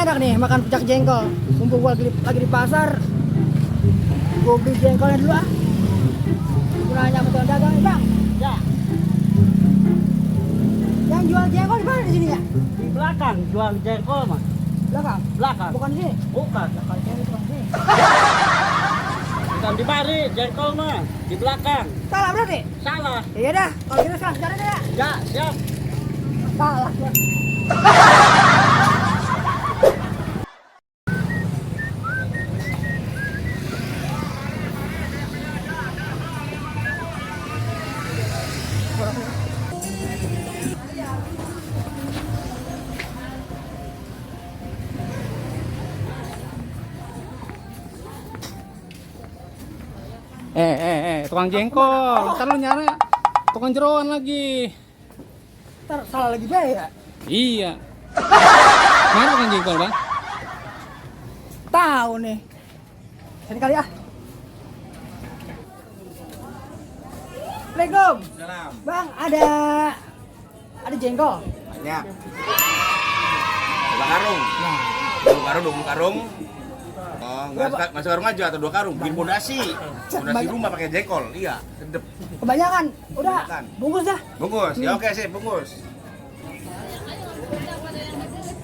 enak nih makan pecak jengkol. Mumpung gua lagi di pasar, gua beli jengkolnya dulu ah. Gua nanya sama tukang dagang, bang, Ya, yang jual jengkol di mana di sini ya? di belakang jual jengkol mas. Belakang? Belakang. Bukan di sini? Bukan. Kalau saya bukan di sini. Bukan di mari jengkol mah di belakang. Salah berarti? Salah. Iya dah, kalau gitu sekarang sekarang ya. Ya, siap. Salah ya. Tukang jengkol. Ntar lu nyari tukang jeroan lagi. Ntar salah lagi deh ya. Iya. Mana tukang jengkol, Bang? Tahu nih. Sini kali ah. Assalamualaikum. Salam. Bang, ada jengkol. Banyak. Dua karung. Nah, Dua karung, 20 karung. Oh, Berapa? masuk karung aja atau 2 karung. Bikin pondasi. Pondasi Banyak. rumah pakai jengkol. Iya, sedep. kebanyakan. Udah, Kebanyakan. bungkus dah. Bungkus. Ya oke sih, bungkus.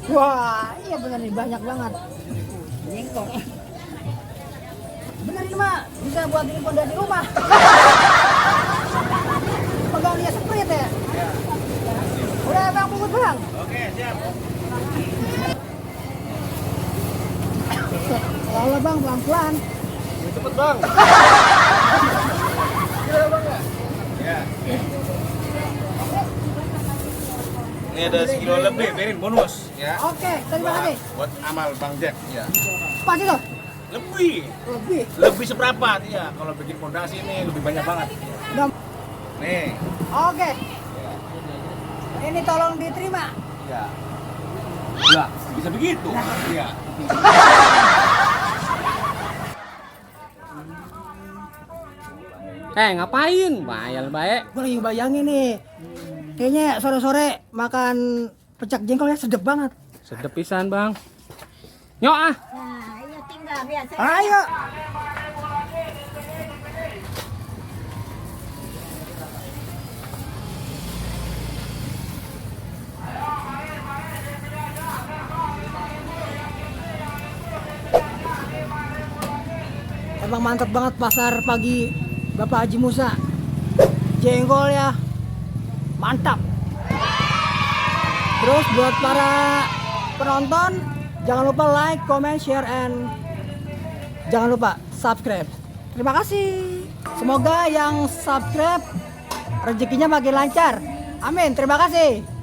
Wah, iya bener nih, banyak banget. Jengkol. Bener ini mah, bisa buat bikin pondasi rumah. Pegang dia sprit ya. Ya. Udah bang, bungkus bang. Oke, siap. Kalau bang, pelan-pelan. Cepet, Bang. Ya. Ini ada sekilo lebih, berin bonus ya. Oke, terima kasih. Buat amal Bang Jack ya. Pas itu? Lebih. Lebih. Lebih seberapa ya. Kalau bikin pondasi ini lebih banyak banget. Udah. Nih. Oke. Ini tolong diterima. Ya. Lah, bisa begitu. Iya. Ngapain? Bayal baik. Gue lagi bayangin nih. Kayaknya sore-sore makan pecak jengkol ya sedep banget. Sedep pisan, Bang. Nyok ah. Nah, iya tinggal biasa. Ayo. Emang mantap banget pasar pagi Bapak Haji Musa. Jengkol ya mantap. Terus buat para penonton, jangan lupa like, comment, share, and jangan lupa subscribe. Terima kasih. Semoga yang subscribe rezekinya makin lancar. Amin. Terima kasih.